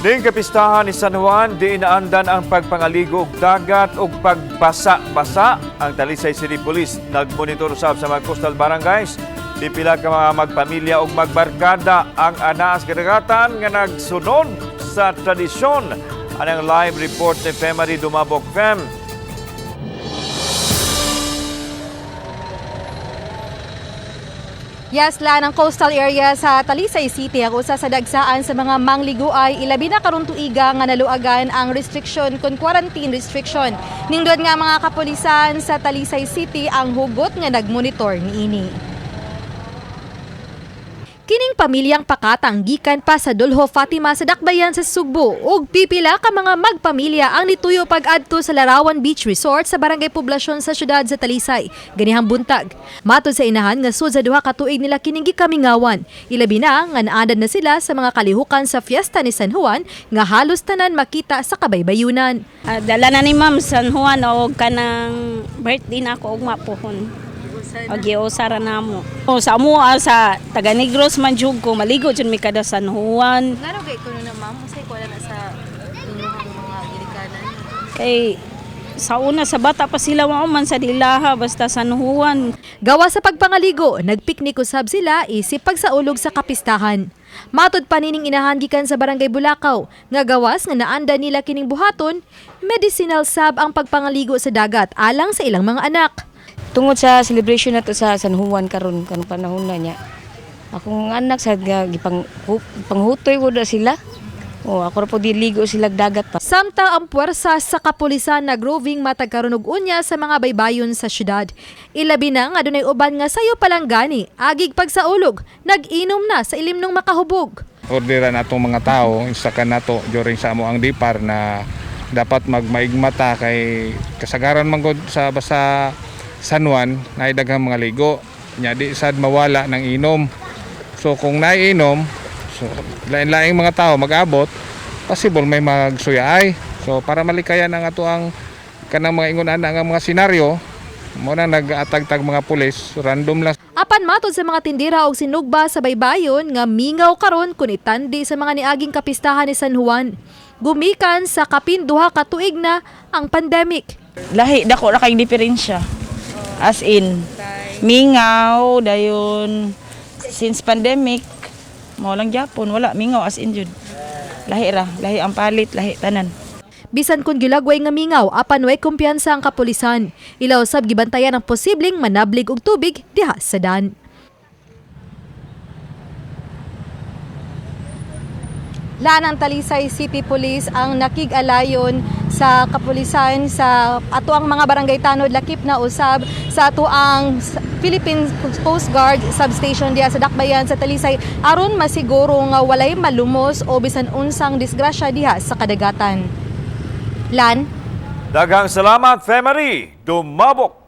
Ning kapistahan ni San Juan, di inaandan ang pagpangaligo og dagat ug pagbasa-basa. Ang Talisay City Police nagmonitor usab sa mga coastal barangays. Pipila ka mga magpamilya ug magbarkada ang anaas kadagatan nga nagsunod sa tradisyon. Anang live report ni Femary Dumabok. Fem. Yes, Lan, ang coastal area sa Talisay City ang usa sa dagsaan sa mga mangliguay, ilabi na karon tuiga nga naluagan ang restriction kon quarantine restriction. Nindot nga mga kapulisan sa Talisay City ang hugot nga nagmonitor niini. Kining pamilyang pakatang gikan pa sa Dolho Fatima sa Dakbayan sa Sugbo ug pipila ka mga magpamilya ang nituyo pag-adto sa Larawan Beach Resort sa Barangay Poblasyon sa syudad sa Talisay ganihang buntag. Matod sa inahan nga sud sa 2 ka tuig nila kining gikamingawan. Ilabi na nga naanad na sila sa mga kalihukan sa fiesta ni San Juan nga halos tanan makita sa kabaybayunan. Dala na ni Ma'am San Juan og kanang birthday na ako og mapuhon. Og giusara namo. O sa amo sa taga Negros man jud ko maligo jud mi kada San Juan. Ngano kay kuno na ma'am usay ko na sa inyong mga gilikanan? Kay sa una sa bata pa sila mao man sa dilaha basta San Juan. Gawa sa pagpangaligo, nagpiknik usab sila isip pagsaulog sa kapistahan. Matod pa nining inahan gikan sa Barangay Bulacau, nga gawas nga naanda nila kining buhaton, medicinal sab ang pagpangaligo sa dagat alang sa ilang mga anak. Tungod sa celebration nato sa San Juan karon kanang panahon na niya. Akong anak sa nga gipang panghutoy ko na sila. O ako ra po diligo sila dagat pa. Samtang ang puwersa sa kapulisan nagroving matag karon og unya sa mga baybayon sa syudad. Ilabi na nga dunay uban nga sayo palang gani, agig pagsaulog, nag-inom na sa ilimnong makahubog. Orderan atong mga tao, insakan nato during sa amo ang dipar na dapat magmaigmata kay kasagaran man gud sa basta San Juan naay daghang mga ligo. Nya di sad mawala ng inom. So kung naiinom, so lain-laing mga tao mag-abot, possible may magsuyaay. So para malikayan ang ato ang kanang mga ingon ana nga mga senaryo, mo na nag-atagtag mga pulis, random lang. Apan matod sa mga tindera og sinugba sa baybayon nga mingaw karon kun itandi sa mga niaging kapistahan ni San Juan. Gumikan sa kapin 2 ka tuig na ang pandemic. Lahi dako ra kay diferensya. As in, mingaw dayon since pandemic mao lang gyapon wala mingaw as in jud. Lahi ra, lahi ang palit, lahi tanan. Bisan kun gilagway nga mingaw, apan way kumpiyansa ang kapulisan. Ilaw sab gibantayan ang posibleng manablig og tubig diha sa dan. Lan, ang Talisay City Police ang nakig-alayon sa kapulisan sa ato ang mga barangay tanod lakip na usab sa ato ang Philippine Coast Guard substation diha sa Dakbayan sa Talisay aron masiguro nga walay malumos o bisan unsang disgrasya diha sa kadagatan. Lan. Daghang salamat, Femary Dumabok.